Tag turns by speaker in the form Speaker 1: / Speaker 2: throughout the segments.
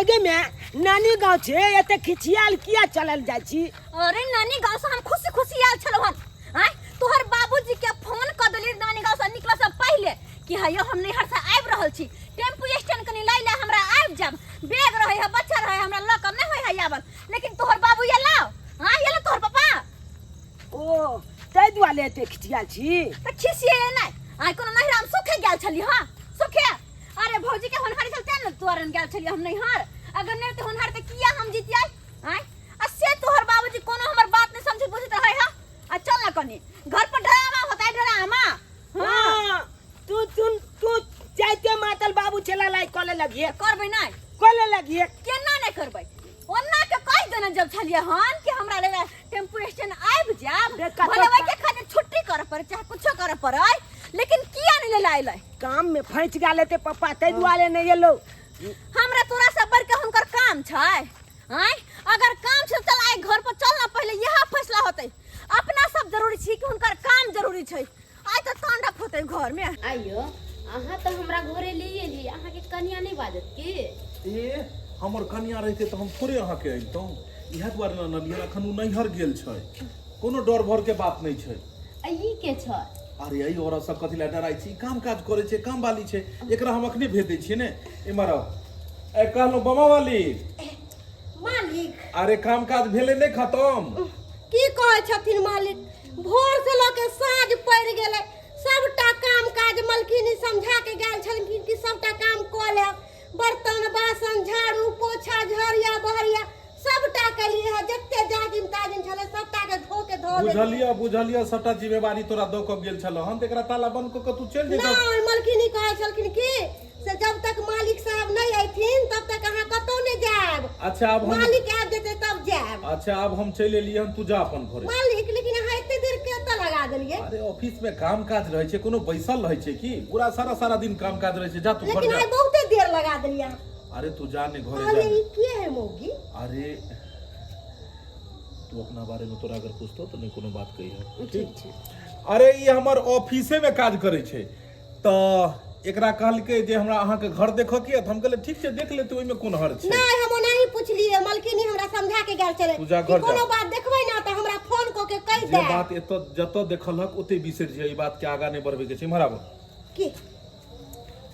Speaker 1: आगे में नानी गाँव छे एते खिचियाल किया चलल जाइ छी?
Speaker 2: अरे नानी गांव से हम खुशी खुशी आयल छलहुँ हन। आँय तोहर बाबूजी के फोन कऽ देलियै नानी गांव से निकलऽ से पहिले कि हयो हम नैहर से आबि रहल छी, टेम्पू स्टैंड कनि लै ले हमरा आबि जाब, बैग रहे है बच्चा रहे हमरा लऽ कऽ नहि होइ है आबल, लेकिन तोहर बाबू एलौ। हाँ एलौ तोहर पापा।
Speaker 1: ओ ताहि दुआरे एते खिचियाल छी?
Speaker 2: तऽ खिसिए नहि, आइ कोनो नैहरा हम सुखे गेल छली। हाँ सुखे, अरे भौजी के होनहारी छल तें ने तोहर गेल छली हम नैहर, अगर नहि रहतै होनहार तऽ किया हम जितियै? आँय आ से तोहर बाबूजी कोनो हमर बात नहि समझे बुझैत रहै है। आ चल ना कनी घर पर ड्रामा होता है ड्रामा।
Speaker 1: हाँ हाँ, तू तू तू जाइते मातल बाबू छला लाई कले लगिए।
Speaker 2: करबै नहि?
Speaker 1: कले लगिए।
Speaker 2: केना नहि करबै? ओना के कहि देने जब छलियै हन कि हमरा ले टेम्पू स्टैंड आबि जायब,
Speaker 1: बेकार
Speaker 2: भले ओहि के खातिर छुट्टी करे पड़े चाहे कुछो करे पड़े, लेकिन किया नहीं ले अयलै?
Speaker 1: काम में फंसि गेल हेतै पप्पा ताहि दुआरे नहि एलौ।
Speaker 2: हमरा तोरा से बढ़ के हुनकर काम छै? आँय अगर काम छै चल आइ घर पर चल ना, पहिले यह फैसला होतै अपना सब जरूरी छी कि हुनकर काम जरूरी छै। आइ तऽ तांडव होतै घर में।
Speaker 3: आइयो अहाँ तऽ हमरा घरे ले एली, अहाँके कनिया नहि बाजत की?
Speaker 4: ए हमर कनिया रहिते तऽ हम थोड़े अहाँके अबितहुँ, इएह दुआरे ने अनलियै। एखन ओ नैहर गेल छै, कोनो डर भर के बात नहि छै।
Speaker 3: आ ई के छै?
Speaker 4: अरे एहि औरत सब कथी लए डराइ छी, काम काज करै छै, काम वाली छै, एकरा हम अखने भेज दै छियै ने। एम्हर आउ। ए कहलहुँ बमा वाली।
Speaker 5: मालिक।
Speaker 4: अरे काम काज भेलै नहि खतम?
Speaker 5: की कहै छथिन मालिक, भोर से लऽ के साँझ पड़ि गेलै, सबटा काम काज मलकिनी समझा के गेल छलखिन कि सबटा काम कऽ लेब, बर्तन बासन झाड़ू पोछा झरिया बहरिया सबटा केलियै हँ, जते जाजिम ताजिम छलै सबटा के धो के धो देलियै।
Speaker 4: बुझलियै बुझलियै, सबटा जिम्मेवारी तोरा दऽ कऽ गेल छलौ हन, तऽ एकरा ताला बंद कऽ कऽ तू चलि जैतह।
Speaker 5: नहि, मलकिनी कहै छलखिन कि से जब तक मालिक साहब नहीं अयथिन तब तक अहाँ कतौ नहीं जायब।
Speaker 4: अच्छा अब हम
Speaker 5: मालिक आबि जेतै तब जायब।
Speaker 4: अच्छा अब हम चलि एलियै हन, तू जा अपन घरे।
Speaker 5: मालिक लेकिन अहाँ एते देर कतऽ लगा देलियै?
Speaker 4: अरे ऑफिस में काम काज रहै छै, कोनो बैसल रहै छै की? पूरा सारा सारा दिन काम काज रहै छै, जा तू घर
Speaker 5: लेकिन
Speaker 4: जा।
Speaker 5: आइ बहुते देर लगा देलियै अहाँ।
Speaker 4: अरे तू जा ने घरे
Speaker 5: अरे
Speaker 4: जा ने।
Speaker 5: ई के है मौगी?
Speaker 4: अरे तू अपना बारे में तोरा अगर पूछतो तऽ नहि कोनो बात कहिह, ठीक? अरे ई हमर ऑफिसे में काज करै छै, तऽ एकरा कहलकै जे हमरा अहाँके घर देखऽ के यऽ, तऽ हम कहलियै ठीक छै देख लेतै, ओहिमे कोन हर्ज छै।
Speaker 5: नहि हम ओनाही पुछलियै, मलकिनी हमरा समझा के गेल छलै
Speaker 4: तू जा
Speaker 5: कि
Speaker 4: घर जा।
Speaker 5: कोनो बात देखबै ना तऽ हमरा फोन कऽ के कहि
Speaker 4: जे
Speaker 5: देब।
Speaker 4: बात एतऽ जतऽ देखलहक ओतै बिसरि जइहे, ई बात के आगाँ नहि बढ़बै के छै। इम्हर आबऽ।
Speaker 5: की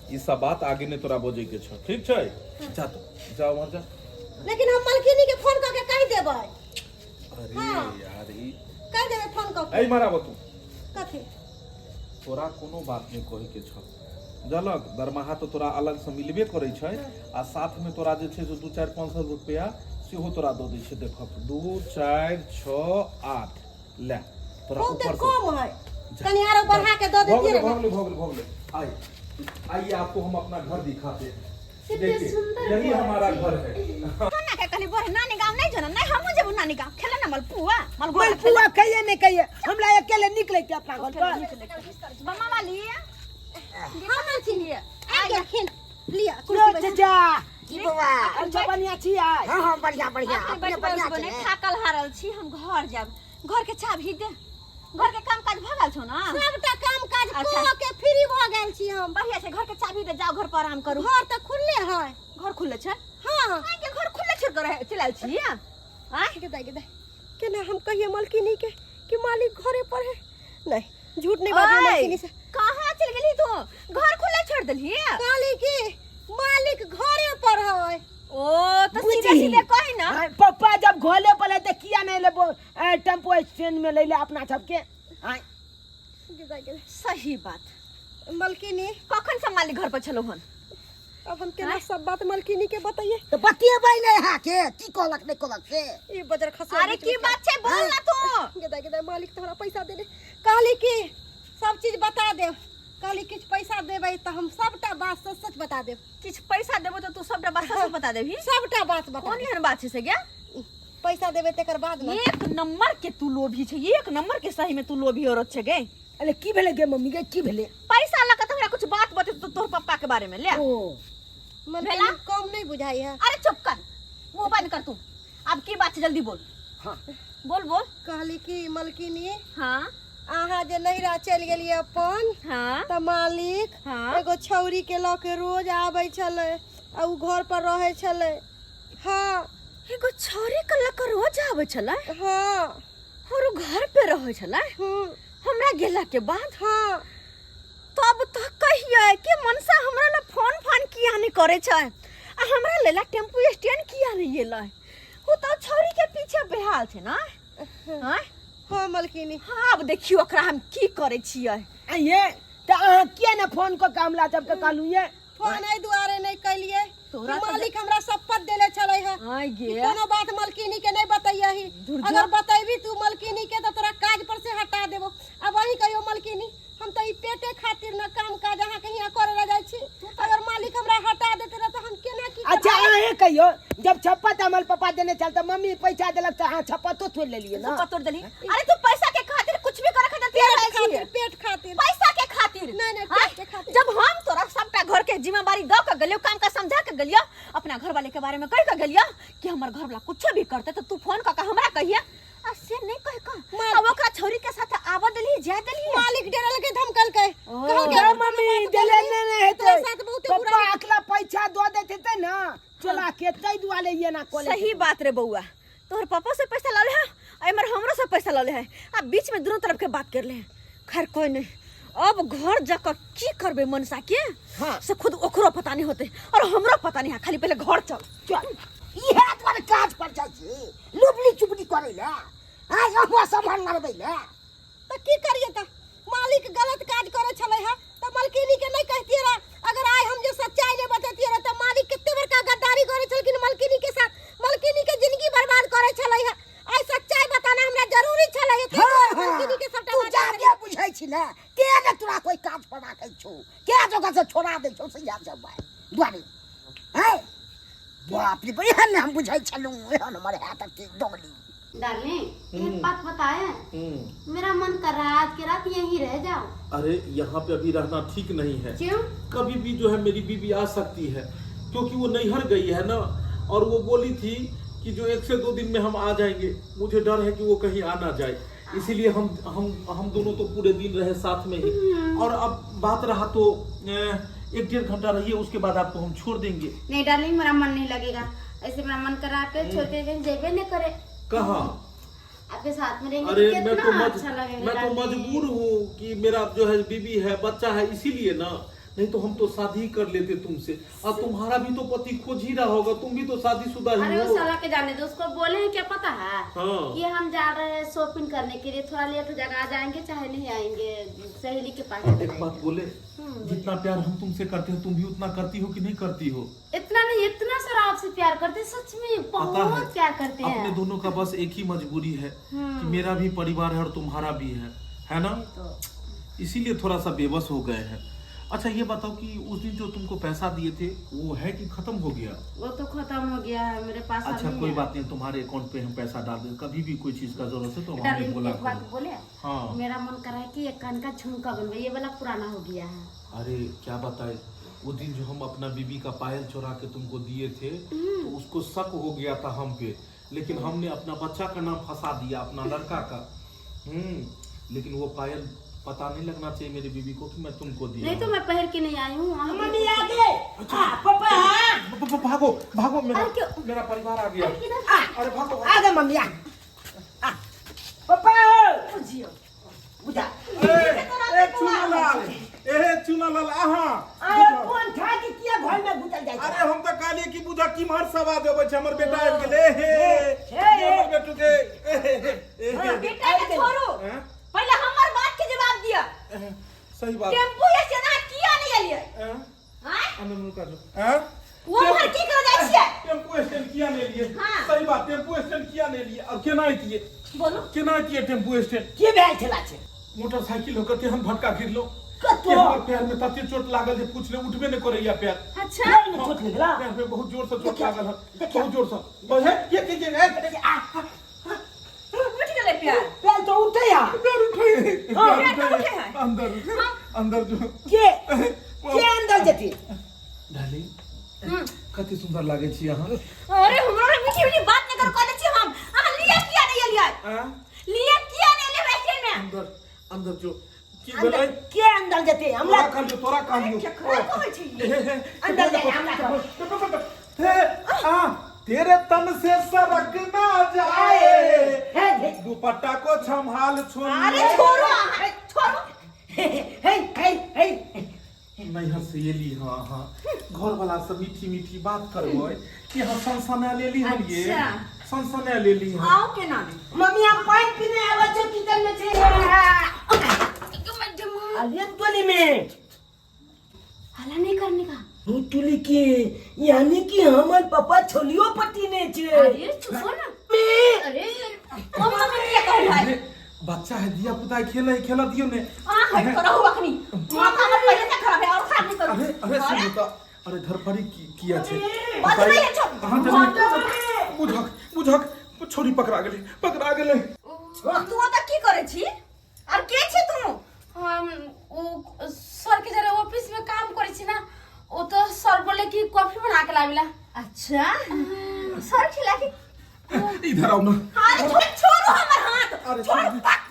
Speaker 4: ई सब बात आगे नहि तोरा बजै के छौ, ठीक छै? जा तू जा उम्हर जा।
Speaker 5: लेकिन हम मलकिनी के फोन कऽ के कहि देबै।
Speaker 4: अरे
Speaker 5: हाँ।
Speaker 4: यार ई
Speaker 5: कहि देबै फोन कऽ के।
Speaker 4: एहि इम्हर आबऽ तू।
Speaker 5: कथी?
Speaker 4: तोरा कोनो बात नहि कहै के छौ, बुझलक? दरमाहा तऽ तोरा अलग से मिलबे करै छै, आ साथ में तोरा जे छै से 2 4 500 रुपया सेहो तोरा दऽ दै छै। देखक 2 4 6 8 ले तोरा
Speaker 5: बहुते
Speaker 4: ऊपर से
Speaker 5: कम है, कनि आरो बढ़ा के दऽ
Speaker 4: भऽ
Speaker 5: देतियै
Speaker 4: गेलै
Speaker 5: ने।
Speaker 4: भऽ गेलै भऽ गेलै भऽ गेलै। आइए आइए, आपको हम अपना घर दिखाते हैं।
Speaker 3: कितने
Speaker 4: देखिए
Speaker 3: सुंदर
Speaker 4: यही
Speaker 3: घर
Speaker 4: हमारा
Speaker 3: छै।
Speaker 4: घर है।
Speaker 2: कोना के कहली बोरे नानी गांव नहीं जाना, नहीं हमहूँ जेबू नानी गांव, खेले ना मलपुआ मलपुआ।
Speaker 1: मलपुआ कहिए नहीं कहिए, हमरा अकेले निक लगते अपना घर पर।
Speaker 2: बम्मा वाली
Speaker 5: हाँ मलकिनी आबि गेलखिन, लिअ
Speaker 1: लो
Speaker 5: कुर्सी बैठू।
Speaker 1: चाचा।
Speaker 6: की बौआ?
Speaker 1: अच्छा बढ़िया छी आइ?
Speaker 6: हाँ हाँ बढ़िया बढ़िया,
Speaker 2: अखन
Speaker 6: अपने
Speaker 2: बैठ
Speaker 6: बढ़िया
Speaker 2: बैठ
Speaker 6: छै ने?
Speaker 2: थाकल हारल छी, हम घर जायब, घर के चाभी दे। घर के काम काज भऽ गेल छौ ना?
Speaker 5: सबटा काम काज
Speaker 2: अच्छा।
Speaker 5: कऽ के फ्री भऽ गेल छी हम।
Speaker 2: बढ़िया छै, घर के चाभी दे, जाओ घर पर आराम करू।
Speaker 5: घर तऽ खुलले है।
Speaker 2: घर खुलले छै?
Speaker 5: हाँ।
Speaker 2: अहाँ के घर खुलले छोड़ के रहे चलि आयल छी? आँय
Speaker 5: गेदाइ गेदाइ, केना हम कहिए मलकिनी के कि मालिक घरे पर है? नहीं झूठ नहीं बाजिए
Speaker 2: ओए,
Speaker 5: मलकिनी से।
Speaker 2: कहाँ चल गेली तू? घर खुला छोड़ देलही?
Speaker 5: कहली कि मालिक घरे पर है।
Speaker 2: ओ तो
Speaker 1: बुझी।
Speaker 2: सीधे सीधे कही ना।
Speaker 1: हाँ, पप्पा जब घोले पर है तो किया नहीं लेबो टेम्पो स्टैंड में ले ले अपना सबके? हाँ।
Speaker 5: गेदाइ गेदाइ।
Speaker 2: सही बात।
Speaker 5: मलकिनी
Speaker 2: कखन से मालिक घर पर छलो हन?
Speaker 5: अब हम केना सब बात मलकिनी के बताइए?
Speaker 6: तऽ बतियेबै नहि अहाँके, की कहलक नहि कहलक से?
Speaker 5: ई बजर खसुआ
Speaker 2: अरे
Speaker 5: बीच
Speaker 2: की
Speaker 5: में
Speaker 2: बात छै बोल ना तू।
Speaker 5: गेदाइ गेदाइ, मालिक तोहरा पैसा देने कहली कि सब चीज बता देब, कहली किछु पैसा देबै तऽ हम सबटा बात सच सच बता देब।
Speaker 2: किछु पैसा देबो तऽ तू सबटा बात सच बता देबही?
Speaker 5: सबटा बात बता
Speaker 2: कोन
Speaker 5: देब।
Speaker 2: एहन बात छै से गे?
Speaker 5: पैसा देबै तकर बाद ने।
Speaker 2: एक नंबर के तू लोभी छै, एक नंबर के सही में तू लोभी औरत छै गे।
Speaker 1: अरे की भेलै गे मम्मी गे, की भेलै?
Speaker 2: पैसा लऽ कऽ तऽ हमरा कुछ बात बतेतौ तोहर पप्पा के बारे में, ले।
Speaker 1: ओ
Speaker 5: मलकिनी
Speaker 2: भेला?
Speaker 5: कम नहीं बुझाई है।
Speaker 2: अरे चुप कर, मुंह बंद कर तू। अब की बात छै जल्दी बोल।
Speaker 1: हाँ।
Speaker 2: बोल बोल।
Speaker 5: कहली कि मलकिनी
Speaker 2: हाँ।
Speaker 5: अहाँ जे नैहरा चलि गेलियै अपन,
Speaker 2: हाँ।
Speaker 5: तऽ मालिक
Speaker 2: हाँ।
Speaker 5: एगो छौरी के लऽ के रोज आबै छलै आ उ घर पर रहै छलै। हाँ
Speaker 2: एगो छौरी के लऽ कऽ रोज आबै छलै
Speaker 5: हाँ
Speaker 2: और उ घर पे रहै छलै
Speaker 5: हम्म,
Speaker 2: हमरा गेला के बाद
Speaker 5: हाँ
Speaker 2: तब तऽ कहियै कि मनसा हमरा लए फोन फान किया नहि करै छै आ हमरा लेला टेम्पू स्टैंड किया नहि एलै ओ तऽ छौरी के पीछे बेहाल छै ने आँय?
Speaker 5: हाँ मलकिनी
Speaker 2: हाँ आब देखियौ ओकरा हम की करै छियै
Speaker 1: आइये तऽ अहाँ किया ने फोन कऽ के हमरा सबके कहलहुँ ये
Speaker 5: फोन एहि दुआरे नहि कैलियै
Speaker 2: तोरा
Speaker 5: कि
Speaker 2: तऽ-
Speaker 5: मालिक हमरा शपथ देले छलै है
Speaker 2: आइ
Speaker 5: कि
Speaker 2: गे
Speaker 5: कोनो बात मलकिनी के नहीं बतैयही
Speaker 2: दुर्गा।
Speaker 5: अगर बतैबी तू मलकिनी के तो तोरा काज पर से हटा देबो अब वही कहियो मलकिनी हम तो ई पेटे खातिर न काम काज अहाँ के हियाँ करे ला जाइ छी अगर मालिक हमरा हटा देते रह तो हम केना की
Speaker 1: अच्छा अहें कहियो जब छप्पत हमर पापा देने छल तऽ मम्मी पैसा देलक तऽ अहाँ छप्पतो तोड़ि लेलियै ने
Speaker 2: छप्पा तोड़ देली अरे तू पैसा के खातिर कुछ भी करे खातिर तैयार
Speaker 5: पेट
Speaker 2: रहै छी
Speaker 5: खातिर पेट खातिर
Speaker 2: पैसा के खातिर
Speaker 5: नहीं, नहीं,
Speaker 2: हाँ?
Speaker 5: पेट के खातिर।
Speaker 2: जब हम तोरा सबटा घर के जिम्मेदारी दऽ के गेलियो काम का समझा के गेलियो अपना घर वाले के बारे में कह के गेलियो कि हमर घर वाला कुछ भी करते तो तू फोन कऽ के हमरा कहिया आ से नहीं कह के अब ओकरा छोरी के साथ आवा देली जा देली
Speaker 5: मालिक डरल के धमकल के कहल के
Speaker 1: गे मम्मी देले नहि ने हेतै
Speaker 5: तोरा साथ बहुते
Speaker 1: पप्पा
Speaker 5: बुरा
Speaker 1: अकला पैसा दऽ देते ते ने चोला के ताहि दुआरे एना कऽ लेतै।
Speaker 2: सही बात रे बउआ तोहर पापा से पैसा लले है आ एमहर हमरो से पैसा लले है आ बीच में दोनों तरफ के बात कर ले है खैर कोई नहीं अब घर जाकर की करबे मनसा के
Speaker 1: हाँ।
Speaker 2: से खुद ओकरो पता नहीं होते और हमरो पता नहीं है खाली पहले घर चल
Speaker 6: चल इहे दुआरे काज पर जाइ छी लुबली चुबली करै लए आइ अहुआ सम्हार लड़बै लए
Speaker 5: तऽ की करिए तऽ मालिक गलत काज करे छलै है तऽ मलकिनी के नहीं कहतिए रहा अगर आइ हम जे सच्चाई नहीं बतैतिए रहा तऽ मालिक कते बड़का गद्दारी करे छलखिन मलकिनी के साथ मलकिनी के जिंदगी बर्बाद करे छलै है आइ सच्चाई बताना हमरा जरूरी छलै है
Speaker 6: हाँ, हाँ।
Speaker 5: मलकिनी के सबटा
Speaker 6: तू
Speaker 5: बात
Speaker 6: जादे बुझै छी ने के ने तोरा कोई काज पर राखै छौ के जगह से छोड़ा दै छौ से याद सब दुआरे हैं बाप रे एहन हम बुझै छलहुँ एहन हमर हैत की दोगली
Speaker 3: डार्लिंग एक बात बताएं
Speaker 4: हम्म,
Speaker 3: मेरा मन कर रहा है आज के रात यहीं रह जाओ
Speaker 4: अरे यहाँ पे अभी रहना ठीक नहीं है
Speaker 3: क्यों
Speaker 4: कभी भी जो है मेरी बीवी आ सकती है क्योंकि वो नैहर गई है ना और वो बोली थी कि जो एक से दो दिन में हम आ जाएंगे मुझे डर है कि वो कहीं आ ना जाए इसीलिए हम हम हम दोनों तो पूरे दिन रहे साथ में ही और अब बात रहा तो एक डेढ़ घंटा रहिए उसके बाद आपको हम छोड़ देंगे
Speaker 3: नहीं डार्लिंग मेरा मन नहीं लगेगा ऐसे मेरा मन कर रहा है आपके छोड़ के कहीं जेबे नहीं करे
Speaker 4: कहाँ
Speaker 3: आपके साथ में रहेंगे
Speaker 4: अरे
Speaker 3: तो
Speaker 4: मैं तो
Speaker 3: कितना
Speaker 4: मज,
Speaker 3: अच्छा लगेगा
Speaker 4: मैं तो
Speaker 3: डार्लिंग।
Speaker 4: मजबूर हूँ कि मेरा जो है बीबी है बच्चा है इसीलिए ना नहीं तो हम तो शादी ही कर लेते तुमसे और तुम्हारा भी तो पति खोज ही रहा होगा तुम भी तो शादीशुदा ही
Speaker 3: अरे
Speaker 4: हो
Speaker 3: वो साला के जाने दो उसको बोले हैं क्या पता है
Speaker 4: हाँ।
Speaker 3: कि हम जा रहे हैं शॉपिंग करने के लिए थोड़ा लेट हो जाएगा आ जाएंगे चाहे नहीं आएंगे सहेली के पास चले
Speaker 4: एक बात बोले जितना प्यार हम तुमसे करते हैं तुम भी उतना करती हो कि नहीं करती हो
Speaker 3: जाएंगे। इतना नहीं इतना सारा आपसे प्यार करते हैं, सच में
Speaker 4: पता है
Speaker 3: बहुत प्यार करते
Speaker 4: अपने
Speaker 3: हैं
Speaker 4: दोनों का बस एक ही मजबूरी है कि मेरा भी परिवार है और तुम्हारा भी है है ना
Speaker 3: तो
Speaker 4: इसीलिए थोड़ा सा बेबस हो गए हैं अच्छा ये बताओ कि उस दिन जो तुमको पैसा दिए थे वो है कि खत्म हो गया
Speaker 3: वो तो खत्म हो गया है मेरे पास
Speaker 4: अच्छा
Speaker 3: अभी
Speaker 4: कोई
Speaker 3: है।
Speaker 4: बात नहीं तुम्हारे अकाउंट पे हम पैसा डाल दें कभी भी कोई चीज का जरूरत है तो हमें
Speaker 3: डार्लिंग
Speaker 4: बोला
Speaker 3: एक बात
Speaker 4: करो
Speaker 3: बोले
Speaker 4: हाँ
Speaker 3: मेरा मन कर रहा है कि एक कान का झुमका बनवा ये वाला पुराना हो गया है
Speaker 4: अरे क्या बताए वो दिन जो हम अपना बीबी का पायल चुरा के तुमको दिए थे तो उसको शक हो गया था हम पे लेकिन हमने अपना बच्चा का नाम फंसा दिया अपना लड़का का लेकिन वो पायल पता नहीं लगना चाहिए मेरी बीवी को कि मैं तुमको दिया
Speaker 3: नहीं तो मैं पहन के नहीं आई हूँ वहाँ
Speaker 1: मम्मी आ गए हाँ, पापा हाँ।
Speaker 4: भागो भागो मेरा मेरा परिवार आ गया अरे भागो
Speaker 1: आ गए मम्मी आ आ। पापा बुझा
Speaker 4: ए चुनालाल ए चुनालाल आहा
Speaker 1: अरे कोन खा के किया घर में घुसल जाइ
Speaker 4: अरे हम तऽ कहलियै कि बुझा किम्हर सवाद अबै छै हमर बेटा आबि गेलै हे
Speaker 1: हे, हे।
Speaker 4: हमर बेटू के हे, हे, हे, हे।
Speaker 2: बेटा के छोड़ू
Speaker 4: हैं?
Speaker 2: पहले हमर बात के जवाब दिया
Speaker 4: सही बात
Speaker 2: टेम्पू या सेना किया नहीं एलिए
Speaker 4: हैं?
Speaker 2: हां
Speaker 4: अंदर मुका जो हैं?
Speaker 2: वो उम्हर की कर जाइ छियै
Speaker 4: टेम्पू स्टैंड किया नहीं लिए
Speaker 2: हाँ।
Speaker 4: सही बात टेम्पू स्टैंड किया नहीं लिए और केना अइतियै
Speaker 2: बोलू
Speaker 4: केना अइतियै टेम्पू स्टैंड
Speaker 1: की भेल छला छै
Speaker 4: मोटरसाइकिल होकर तेहन भटका गिरलो
Speaker 1: कतौ?
Speaker 4: कि हमर पैर में तते चोट लागल जे पूछ ले उठबे नहीं करैया पैर
Speaker 2: अच्छा
Speaker 1: पैर में चोट लगला
Speaker 4: पैर में बहुत जोर से चोट
Speaker 1: देखिए,
Speaker 4: लागल है
Speaker 1: देखिए।
Speaker 4: बहुत जोर से बस हे ये के के ए,
Speaker 1: आ,
Speaker 2: उठ गेलै प्यार
Speaker 1: पैर तो उठे या
Speaker 4: पैर उठे
Speaker 1: हाँ,
Speaker 4: पैर
Speaker 2: पैर तो
Speaker 4: उठे
Speaker 2: उठे है।
Speaker 4: अंदर अंदर जो
Speaker 1: के के अंदर जेती
Speaker 4: डाली कते सुंदर लागे छी अहाँ
Speaker 2: अरे हमरो रे मीठी मीठी बात नहीं करो कहले छी हम अहाँ लिया किया नहीं एलियै
Speaker 4: आ?
Speaker 2: लिया किया नहीं एलियै वैसे में
Speaker 4: अंदर अंदर जो की
Speaker 1: अंदर
Speaker 4: भेलै
Speaker 1: के अंदर जेती हमरा
Speaker 4: तोरा कहलियो तोरा कहलियो
Speaker 2: केकरा कहै छी
Speaker 1: अंदर जाए हमरा कहू।
Speaker 4: हे आ तेरे तन से सरक ना जाए
Speaker 1: हे हे
Speaker 4: दुपट्टा को संभाल छोड़
Speaker 2: अरे छोड़ो अहाँ, छोड़ो
Speaker 1: हे हे हे हे
Speaker 4: नैहर से एली हाँ हाँ घर वाला से मीठी मीठी बात करबै कि अहाँ सनसना लेली हन ये
Speaker 3: अच्छा।
Speaker 4: सनसना लेली हन
Speaker 2: आओ के नाम
Speaker 1: मम्मी हम पानी पीने आवे छो किचन में छे अरे टोली में
Speaker 3: हल्ला नहीं करने का
Speaker 1: हूँ टोली के यानी कि हमर पापा छोलियो पटीने छे
Speaker 3: अरे चुप हो ना
Speaker 1: में
Speaker 3: अरे
Speaker 2: ओ मम्मी के कहू है
Speaker 4: अरे, बच्चा है दिया पुता खेले है, खेला दियो ने
Speaker 2: अहाँ हट करो अखनी माथा हमर पहिले से खराब है और खराब नहीं करू
Speaker 4: अरे अरे सुनू तऽ अरे धरफड़ी की किया छै
Speaker 2: बजबै है छौ
Speaker 4: अहाँ जल्दी बुझक बुझक छोरी पकड़ा गेलै पकड़ा गेलै
Speaker 2: तू ओतऽ की करै छी और के छी तू
Speaker 3: हम वो सर के जरा ऑफिस में काम करे छी ना वो तो सर बोले कि कॉफी बना के लावेला
Speaker 2: अच्छा सर खिला के
Speaker 4: इधर आओ ना
Speaker 2: अरे छोड़ छोड़ो हमर हाथ
Speaker 4: अरे
Speaker 2: छोड़
Speaker 4: छोड़।
Speaker 2: पक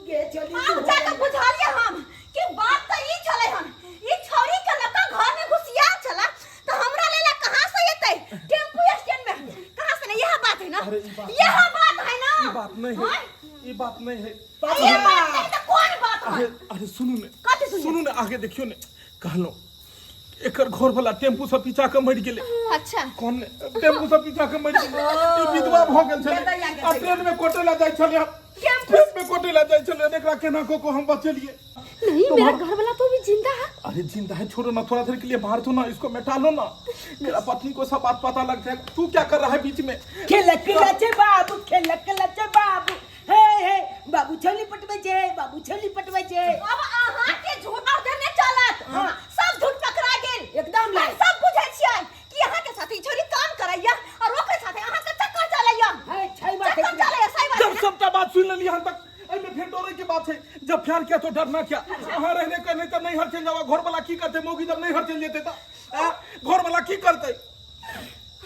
Speaker 1: गे छोली
Speaker 2: आब जाके बुझलिए हम कि बात त ई छलै हन ई छौरी के लड़का घर में घुसिया छला त हमरा लेला कहाँ से एतै टेम्पू स्टैंड में कहाँ से नहीं यह बात है ना
Speaker 4: अरे ई बात
Speaker 2: यह बात है ना
Speaker 4: ई बात नहीं है
Speaker 2: हाँ?
Speaker 4: ई बात नहीं है
Speaker 2: ये बात नहीं त कौन बात है
Speaker 4: अरे अरे सुनू ने
Speaker 2: कथी सुनिए?
Speaker 4: सुनू ने आगे देखियो ने कहलहुँ एकर घर वाला टेम्पू से पीछा के मरि गेलै
Speaker 2: अच्छा
Speaker 4: कोन ने टेम्पू से पीछा के मरि गेलै ई विधवा भऽ गेल छलै आ ट्रेन में कोटे ला जाइ छलै ट्रेन में कोटे ला जाइ छलै एकरा केना कऽ कऽ हम बचेलियै
Speaker 3: नहीं मेरा घर वाला तो अभी जिंदा है
Speaker 4: अरे जिंदा है छोड़ो ना थोड़ा देर के लिए बाहर तो ना इसको मिटा लो ना मेरा पत्नी को सब बात पता लग जाएगा तू क्या कर रहा है बीच में
Speaker 1: खेलक लचे बाबू खेलक लचे बाबू हे हे बाबू छली पटबै छै बाबू छली पटबै छै
Speaker 2: अब अहाँ के झूठ और देने चलत
Speaker 1: हाँ।
Speaker 2: सब झूठ पकड़ा गेल
Speaker 1: एकदम
Speaker 2: हम
Speaker 1: लाइ
Speaker 2: सब बुझै छियै कि अहाँ के साथ ई छोरी काम करैया और ओकरे साथे अहाँ के चक्कर चलैया
Speaker 1: है छै बात
Speaker 2: चक्कर चलैया सही बात
Speaker 4: जब
Speaker 2: है ना?
Speaker 4: सबटा बात सुन लेली हन तक एहिमे फेर डरे के बात है जब प्यार किया तो डरना क्या अहाँ रहने के नहीं तऽ नैहर चलि जाओ घर वाला की करते मौगी जब नैहर चलि जेतै तऽ आ, घर वाला की करतै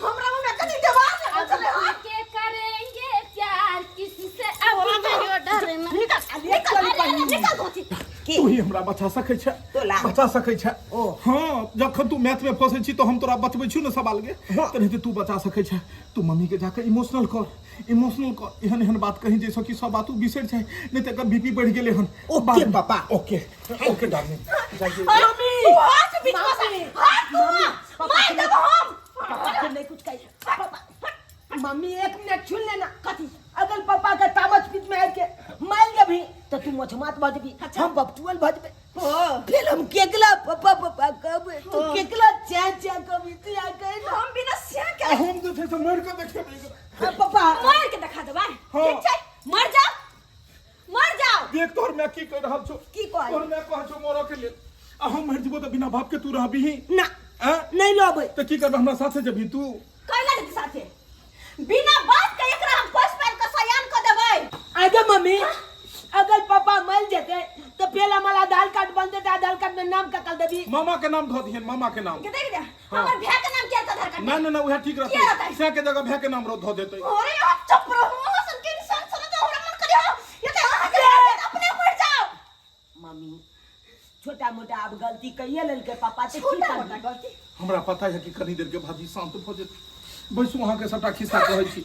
Speaker 2: हमरा मुँह में कथी जवाब लगल छलै हँ?
Speaker 3: के करेंगे प्यार किसी से अब नहीं डरना
Speaker 2: निकल निकल अरे, निकल धोती
Speaker 4: तू ही हमरा बचा सकै छै
Speaker 1: तोला।
Speaker 4: बचा सकै छै
Speaker 1: ओ।
Speaker 4: हँ जखन तू मैथ में फंसै छी तऽ हम तोरा बचबै छी ने सवाल के तेनाहिते तू बचा सकै छै तू मम्मी के जाके इमोशनल कर इमोशनल कर एहन एहन बात कही जैसे कि सब बात उ बिसरि जाए नहीं तऽ एकर बीपी बढ़ि गेलै हन
Speaker 1: ओके, पापा।
Speaker 4: ओके ओके डार्लिंग जाइए
Speaker 2: मम्मी तू हाथ बीच में से हाथ तू मार देबो हम
Speaker 1: पापा के नहीं कुछ कही पापा मम्मी एक मिनट सुन लेना कथी अगर पापा के तामस पीठ में आके मार देबी तो तू मछमात भजबी हम बपटुअल भजबे फिर हम केकला पापा पापा कहबे तू केकला चा चा कहबी तू आ कहे ना
Speaker 2: हम बिना सिया के
Speaker 4: हम जे छै से मरि कऽ देखेबै एकरा।
Speaker 1: हाँ, पापा
Speaker 2: मार के देखा देबै
Speaker 4: हाँ।
Speaker 2: ठीक छै मर जाओ मर जाओ
Speaker 4: देख तोहर माय की कहि रहल छौ
Speaker 1: की कहै?
Speaker 4: तोहर माय कहै छौ मरऽ के लेल आ हम मरि जेबो तऽ बिना बाप के तू रहबिही
Speaker 1: ना
Speaker 4: आँ?
Speaker 1: नहीं लबै
Speaker 4: तऽ की करबै हमरा साथे जेबही तू
Speaker 2: कैला जेतै साथे बिना बात के एकरा हम पोस पाल के सयान क देबै
Speaker 1: आगे मम्मी अगर पापा मर जेते तो फिर हमारा आधार कार्ड बन जेते आधार कार्ड में नाम ककल देबी
Speaker 4: मामा के नाम धऽ दिहन मामा के नाम
Speaker 2: के देख दे हमर भैया के नाम के आधार कार्ड
Speaker 4: ना ना ना उएह ठीक
Speaker 2: किया
Speaker 4: रहतै
Speaker 2: रहतै?
Speaker 4: सएह के जगह भैया के नाम धऽ देतै
Speaker 2: अरे आप चुप रहो हसन के इंसान सुन तो हमरा मन करे हो ये तो अहाँ के अपने मर जाओ
Speaker 1: मम्मी छोटा मोटा अब गलती कहिए लेलकै पापा तऽ की
Speaker 2: छोटा
Speaker 1: करबै?
Speaker 2: मोटा गलती
Speaker 4: हमरा पता है कि कनी देर के बाद ई शांत भऽ जेतै बैसू अहाँके सबटा खिस्सा कहै छी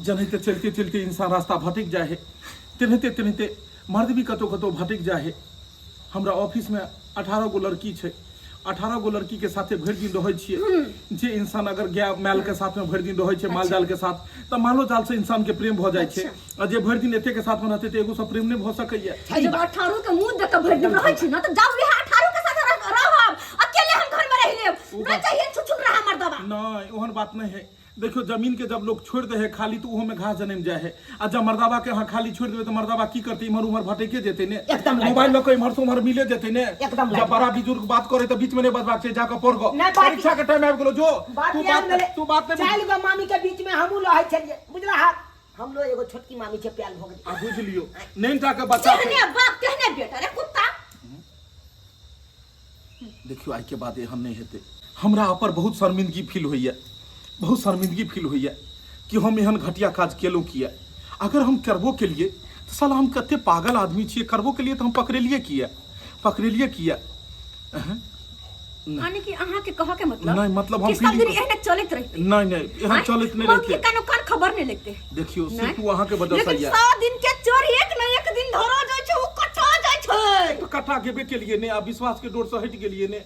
Speaker 4: जेनाहिते चलिते चलिते इंसान रास्ता भटकि जाइ है तेनाहिते तेनाहिते मर्द भी कतहु कतहु भटकि जाइ है हमरा ऑफिसमे 18 गो लड़की छै 18 गो लड़की के साथे भरि दिन रहै छियै जे इंसान अगर गाय माल के साथ में भरि दिन रहै छै माल जाल के साथ तऽ मालो जाल से इंसान के प्रेम भऽ जाइ छै आ जे भरि दिन एते के साथ में रहतै तऽ एगो से प्रेम नहि भऽ सकैया
Speaker 2: जब अठारह के मुंह देख के भरि दिन रहै छी ना तऽ जाउ इएह अठारह के साथ रहब अकेले हम घर में रहि लेब
Speaker 4: ओ
Speaker 2: ना
Speaker 4: बात-
Speaker 2: चाहिए छुछुन रहा मर्दबा
Speaker 4: नहि ओहन बात नहि है देखियो जमीन के जब लोग छोड़ दे है खाली तो ओहो में घास जनम जाए है आ जब मर्दाबा के अहाँ खाली छोड़ देबै तऽ मर्दाबा की करतै इम्हर उम्हर भटके जेतै ने
Speaker 1: एकदम लाइट।
Speaker 4: मोबाइल लऽ कऽ इम्हर से उम्हर मिले जेतै ने
Speaker 1: एकदम लाइट।
Speaker 4: जब बड़ा बुजुर्ग बात करे तऽ बीच में नहि बजबाक छै जाकऽ पढ़ गऽ
Speaker 1: नहि, बात-
Speaker 4: परीक्षा के टाइम आबि गेलो जो
Speaker 1: बात
Speaker 4: तू
Speaker 1: याद
Speaker 4: बात
Speaker 1: भेलै
Speaker 4: तू बात नहि
Speaker 1: चारि गो मामी के बीच में हमहूँ रहै छलियै बुझला हा हमरो एगो छोटकी मामी छै प्याल भऽ गेलै
Speaker 4: आ बुझि लियौ नैनटा के बच्चा छै।
Speaker 2: जेहने बाप तेहने बेटा रे कुत्ता
Speaker 4: देखियौ आइके बाद एहन नहि हेतै हमरा पर बहुत शर्मिंदगी फील होइए बहुत शर्मिंदगी फील होइए कि हम एहन घटिया काज केलहुँ किया अगर हम करबो केलिए तऽ साला हम कते पागल आदमी छियै करबो केलिए तऽ हम पकड़ेलिए किया पकड़ेलिए किया अहं।
Speaker 2: यानी कि अहाँ के कह के मतलब
Speaker 4: नहि, मतलब हम
Speaker 2: कि सब दिन
Speaker 4: feeling-
Speaker 2: एहने चलैत रहते
Speaker 4: नहि नहि एहन चलैत नहि
Speaker 2: मौगी
Speaker 4: रहते
Speaker 2: कानो कान खबर नहीं लगते
Speaker 4: देखियौ
Speaker 2: नहि?
Speaker 4: सिर्फ अहाँके वजह से
Speaker 2: लेकिन
Speaker 4: यऽ
Speaker 2: 100 दिन के चोर एक न एक दिन धरा जाइ छै, ओ कटा जाइ छै।
Speaker 4: तऽ कटा गेबे केलिए ने, आब विश्वास के डोर से हटि गेलिए ने।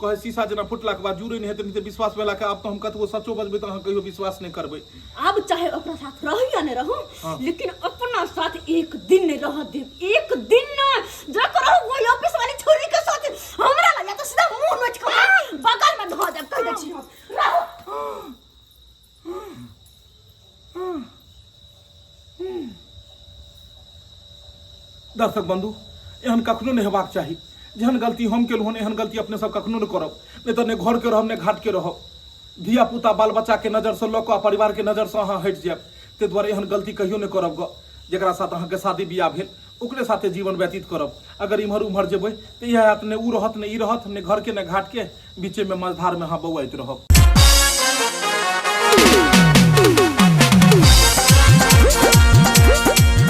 Speaker 4: कहै शीशा जेना फुटला के बाद जुड़े नहि हेतै, नहि तऽ विश्वास भेला के आब तऽ हम कतबो सचो बजबै तऽ अहाँ कहियो विश्वास नहि करबै।
Speaker 2: आब चाहे ओकरा साथ रहू या नहि रहू,
Speaker 4: हाँ।
Speaker 2: लेकिन अपना साथ एक दिन नहीं रह देब, एक दिन न जो करो वही ऑफिस वाली छोरी के साथ। हमरा लग तो सीधा मुंह नोच के बगल में धो देब, कह दै छी हम। रहो।
Speaker 4: दर्शक बंधु, एहन कखनो नहि हेबाक चाही। जेहन गलती हम केलहुँ हन, एहन गलती अपने सब कखनो नहि करब, नहि तऽ नहि घर के रहब नहि घाट के रहब। धिया पुता बाल बच्चा के नजर से लऽ कऽ आ परिवार के नजर से अहाँ हटि जायब। ताहि दुआरे एहन गलती कहियो नहि करब गऽ। जकरा साथ अहाँके शादी बियाह भेल ओकरे साथे जीवन व्यतीत करब। अगर इम्हर उम्हर जेबै तऽ इएह हैत, नहि ओ रहत नहि ई रहत, नहि घरके नहि घाटके, बीचेमे मझधारमे अहाँ बौआइत रहब।